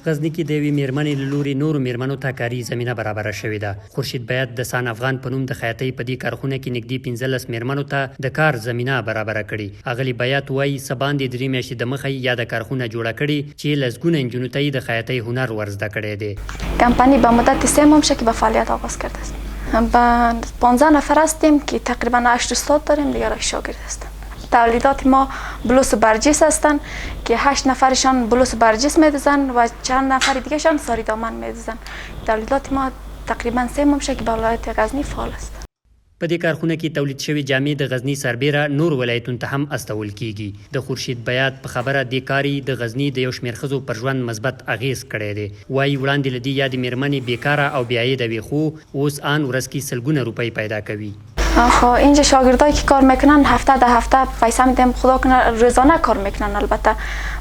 غزني کې د یوې مېرمنې له لوري نورو مېرمنو ته کاري زمینه برابره شوې ده. خورشید بیات د سان افغان په نوم د خیاطۍ په دې کارخونه کې نږدې 15 مېرمنو ته د کار زمینه برابره کړې. اغلې بیات وايي، څه باندې درې میاشتې دمخه یې یاده کارخونه جوړه کړې چې لسګونه نجونو ته یې د خیاطۍ هنر ور زده کړی دی. کمپانی به مدت سه ماه میشه که به فعالیت آغاز کرده است. به 15 نفر هستیم که تقریبا 8 استاد داریم، دیگر شاگرد هستند. تولیدات ما بلوس و برجس هستند که 8 نفرشان بلوس و برجس میدوزن و چند نفر دیگهشان ساری دامن میدوزن. تولیدات ما تقریبا 3 ماه میشه که به ولایت غزنی فعال است. په دې کارخونه کې تولید شوې جامې د غزني سربېره نورو ولایتونو ته هم استول کېږي. د خورشید بیات په خبره دې کار یې د غزني د یو شمېر ښځو پر ژوند مثبت اغېز کړی دی. وايي، وړاندې له دې یادې مېرمنې بې کاره او بې عایده وې خو اوس آن ورځ کې سلګونه روپۍ پیدا کوي. خو اینجا شاگردایی که کار میکنن هفته در هفته پیسه میدیم، خدا کنه روزانه کار میکنن. البته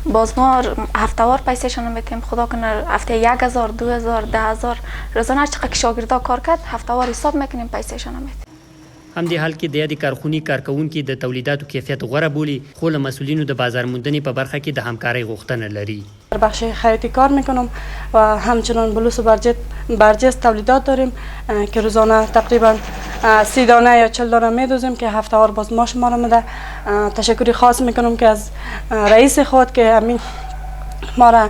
باز ما هفته وار پیسه شون میتیم، خدا کنه هفته 1000، 2000، 10,000، روزانه هر چقدر که شاگردا کار کرد هفته وار حساب میکنیم، پیسه شون میتیم. همدې حال کې د یادې کارخونې کارکوونکي د تولیداتو کیفیت غوره بولي خو له مسؤلینو د بازار موندنې په برخه کې د همکارۍ غوښتنه لري. در بخش خیاطی کار میکنم و همچنان بلوس و برجس تولیدات داریم که روزانه تقریبا 30 دانه یا 40 دانه میدوزیم که هفته وار باز ما شما را میده. تشکری خاص میکنم که از رئیس خود که همین ما را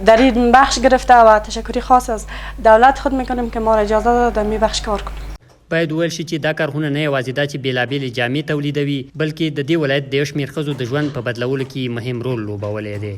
در این بخش گرفته و تشکری خاص از دولت خود میکنیم که ما را اجازه داد در این بخش کار کنیم. باید وویل شي چې دا کارخونه نه یوازې دا چې بېلابېلې جامې تولیدوي، بلکې د دې ولایت د یو شمېر ښځو د ژوند په بدلولو کې یې مهم رول لوبولی دی.